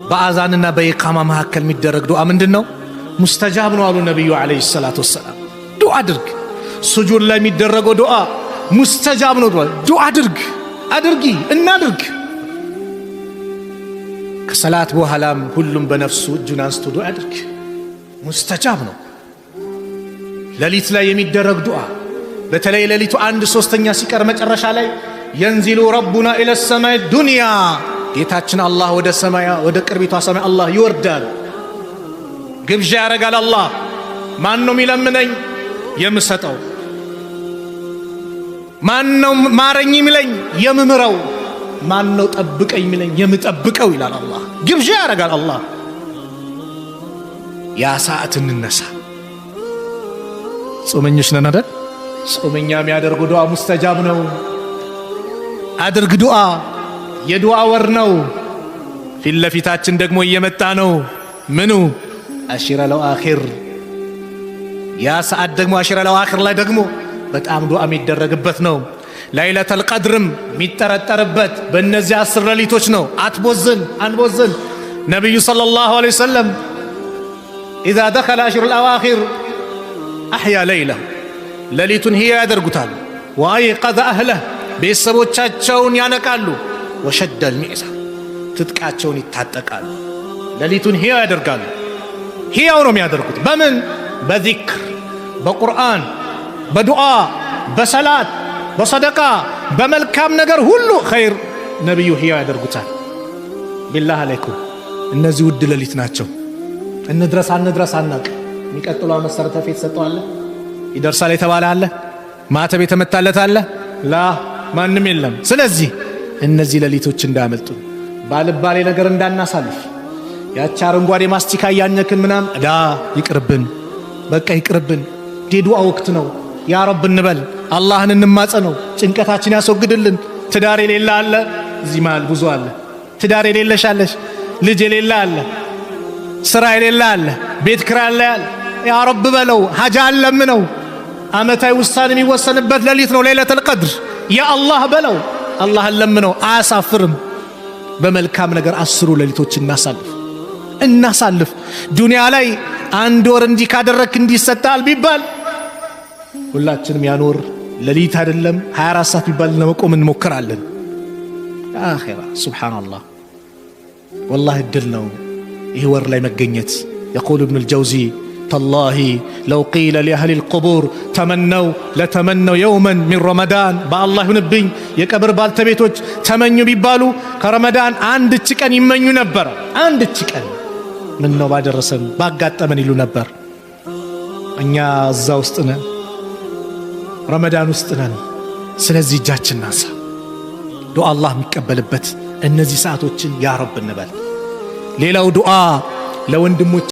በአዛንና በኢቃማ መካከል የሚደረግ ዱዓ ምንድን ነው? ሙስተጃብ ነው አሉ ነቢዩ ዓለይሂ ሰላቱ ወሰላም። ዱዓ አድርግ። ሱጁድ ላይ የሚደረገው ዱዓ ሙስተጃብ ነው። ዱዓ አድርግ፣ አድርጊ፣ እናድርግ። ከሰላት በኋላም ሁሉም በነፍሱ እጁን አንስቶ ዱዓ አድርግ፣ ሙስተጃብ ነው። ሌሊት ላይ የሚደረግ ዱዓ፣ በተለይ ሌሊቱ አንድ ሶስተኛ ሲቀር መጨረሻ ላይ ينزل ربنا إلى السماء الدنيا፣ ጌታችን አላህ ወደ ሰማያ፣ ወደ ቅርቢቷ ሰማይ አላህ ይወርዳል። ግብዣ ያደርጋል። አላህ ማን ነው የሚለምነኝ የምሰጠው? ማን ነው ማረኝ የሚለኝ የምምረው? ማን ነው ጠብቀኝ የሚለኝ የምጠብቀው ይላል አላህ። ግብዣ ያደርጋል አላህ። ያ ሰዓት እንነሳ። ጾመኞች ነን አይደል? ጾመኛ የሚያደርጉ ዱዓ ሙስተጃብ ነው። አድርግ ዱዓ። የዱዓ ወር ነው። ፊት ለፊታችን ደግሞ እየመጣ ነው። ምኑ? عشر الأواخر። ያ ሰዓት ደግሞ عشر الأواخر ላይ ደግሞ በጣም ዱዓ የሚደረግበት ነው። ለይለተል ቀድርም የሚጠረጠርበት በእነዚህ 10 ሌሊቶች ነው። አትቦዝን፣ አንቦዝን። ነቢዩ صلى الله عليه وسلم إذا دخل العشر الأواخر أحيا ليله፣ ሌሊቱን ህያው ያደርጉታል። وأيقظ أهله፣ ቤተሰቦቻቸውን ያነቃሉ። وشد المئزر፣ ትጥቃቸውን ይታጠቃሉ። ሌሊቱን ህያው ያደርጋሉ። ህያው ነው የሚያደርጉት በምን? በዚክር፣ በቁርአን፣ በዱዓ፣ በሰላት፣ በሰደቃ፣ በመልካም ነገር ሁሉ ኸይር ነቢዩ ህያው ያደርጉታል። بالله عليكم፣ እነዚህ ውድ ሌሊት ናቸው። እንድረስ አንድረስ አናቅ። የሚቀጥለው ዓመት ሰርተፊኬት ሰጠዋለ፣ ይደርሳል የተባለ አለ፣ ማተብ የተመታለት አለ፣ ላ ማንም የለም። ስለዚህ እነዚህ ሌሊቶች እንዳያመልጡ፣ ባልባሌ ነገር እንዳናሳልፍ፣ ያቺ አረንጓዴ ማስቲካ እያኘክን ምናም ዳ ይቅርብን፣ በቃ ይቅርብን። የዱዓ ወቅት ነው። ያ ረብ እንበል፣ አላህን እንማጸነው፣ ጭንቀታችን ያስወግድልን። ትዳር የሌለ አለ፣ እዚህ መሃል ብዙ አለ። ትዳር የሌለሽ አለሽ፣ ልጅ የሌለ አለ፣ ስራ የሌለ አለ፣ ቤት ኪራይ አለ። ያ ረብ በለው፣ ሀጃ አለምነው። አመታዊ ውሳኔ የሚወሰንበት ሌሊት ነው ለይለተል ቀድር። ያ አላህ በለው፣ አላህን ለምነው፣ አያሳፍርም። በመልካም ነገር 10ሩ ሌሊቶች እናሳልፍ፣ እናሳልፍ። ዱንያ ላይ አንድ ወር እንዲህ ካደረግክ እንዲህ ይሰጣል ቢባል ሁላችንም ያኖር ሌሊት አይደለም 24 ሰዓት ቢባል ለመቆም እንሞክራለን። አኺራ ሱብሓነላህ፣ ወላሂ እድል ነው ይህ ወር ላይ መገኘት። يقول ابن الجوزي تالله لو قيل لأهل القبور تمنوا لتمنوا يوما من رمضان። በአላህ ይሁንብኝ የቀብር ባልተቤቶች ተመኙ ቢባሉ ከረመዳን አንድች ቀን ይመኙ ነበር። አንድች ቀን ምን ነው ባደረሰን ባጋጠመን ይሉ ነበር። እኛ እዛ ውስጥ ነን፣ ረመዳን ውስጥ ነን። ስለዚህ እጃችን እናንሳ፣ ዱዓ አላህ የሚቀበልበት እነዚህ ሰዓቶችን ያ ረብ እንበል። ሌላው ዱዓ ለወንድሞች